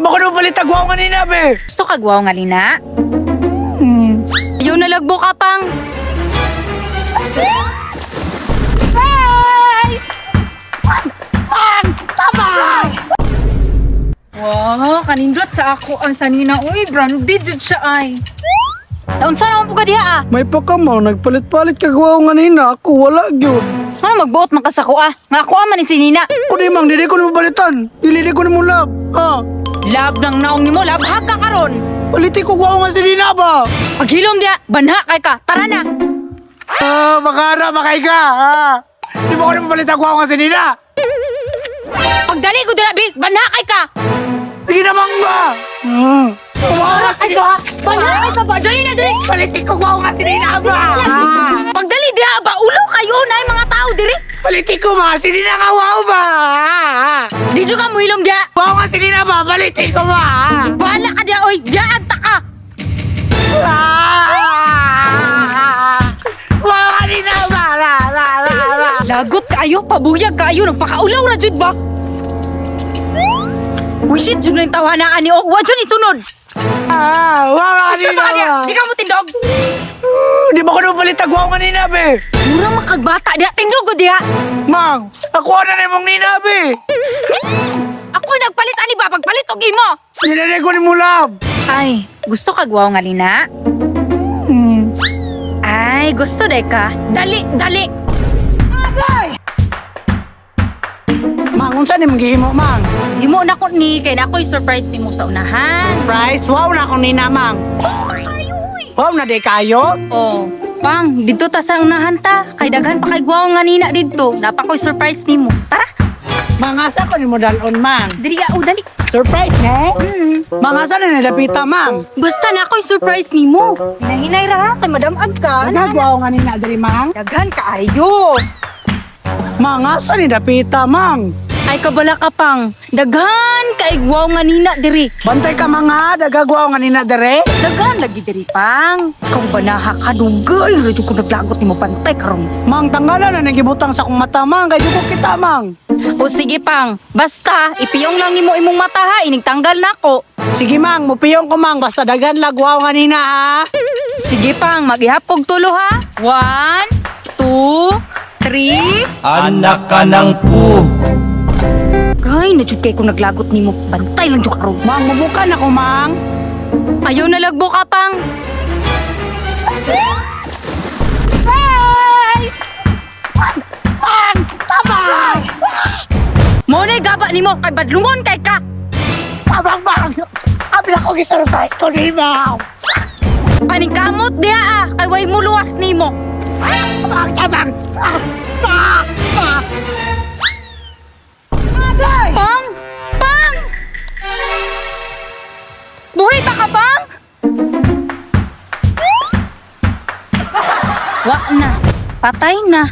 Di ba ko na mapalit agwaw nga nina, be? Gusto ka gwaw nga lina? Ayaw nalagbo ka pang. Wow, kanindot sa ako ang sanina. Uy, branded jud siya ay. Naunsa naman po ka diha ah? May pagkamaw, nagpalit-palit ka gwaw nga nina. Ako wala gyud. Ano magbuot man ka sa kuha? Nga kuha man ni sinina. Kundi mang, dili ko na mapalitan. Dili ko na mo love. Ah, Lab ng naong nimo, labhag ka karon. paliti ko gwaw nga si nina ba? Paghilom diha, banha kay ka. Tara na. Ah, makara, makay ka. Ah, di ba ko na mapalit agwaw nga si nina? Pagdali ko dira, bi, banha kay ka. Sige na mang ba? Banha kay ka. Banha kay ka ba? Dali na dali. Paliti ko gwaw nga si nina ba? Ah, Pagdali diha ba ulo kayo na mga tao diri. paliti ko ma, si nina nga wow ba? Ah, Di jud ka muhilom diha. Wow nga si nina ba? Paliti ko ma. Bahala ka diha oy, diha ta ka. Ah! Wow nga nina ba? La, la, la, la. Lagot kaayo, pabuyag kaayo, nagpakaulaw ra jud ba? Wisit jud ng tawana ani oh, wa jud isunod. Ah, wow nga Unsa nina ba ka diha? ba? Di ka mo tindog. Di ba ko na mapalit agwaw nga nina be? Mura makagbata diha, tindog ko diha. Mang, ako na na imong nina be. Ako nagpalit ani ba pagpalit og imo. Dinanay ko ni mo love. Ay, gusto ka gwaw nga lina? Ay, gusto day ka. Dali, dali. Mang, unsa ni mong gihimo, mang? Himo na ko ni kay na ako'y surprise nimo sa unahan. Price, wow na akong nina, mang. Wow na di kayo? Oh, pang, dito ta sa unahan ta. Kay daghan pa kay gwaw nga nina didto. Napa ko'y surprise nimo. Tara, Mang, asa ko ni mo dalon, mang? diri o dali. Surprise, ne? Mang, asa na nilapita, mang? Basta na ako'y surprise nimo. Hinahinay ra ha, kay Madam Ag ka. Nagwaw nga nina diri, mang? Daghan kaayo. Mang, asa ni dapita, mang? Ay kabala ka pang. Daghan kay gwaw nga nina diri. Bantay ka mga, dagagwaw nga nina diri. Daghan lagi diri pang. Ikaw banaha ka dugay, ra jud ko naglagot nimo bantay karon. Mang, tanggalan na nagibutang sa akong mata, mang. Kay ko kita, mang. O sige pang, basta ipiyong lang nimo imong mata ha, inigtanggal nako. Sige, mang, mupiyong ko, mang. Basta daghan lagwaw nga nina, ha? Sige pang, maghihap kog tulo ha. 1, 2, 3. Anak ka ng pu. Kay, na jud kay ko naglagot nimo. Bantay lang jud karon. Mang, mubukan ako, mang. Ayaw na lagbo ka pang. Mo na gaba nimo kay badlungon kay ka. Abang, mang! Abi ako gi-surprise ko ni, mang! Paningkamot diha ah, kay way mo luwas nimo. Abang, abang! Ah, ah, ah. Pang! Pang! Buhi pa ka, Pang? Wa na. Patay na.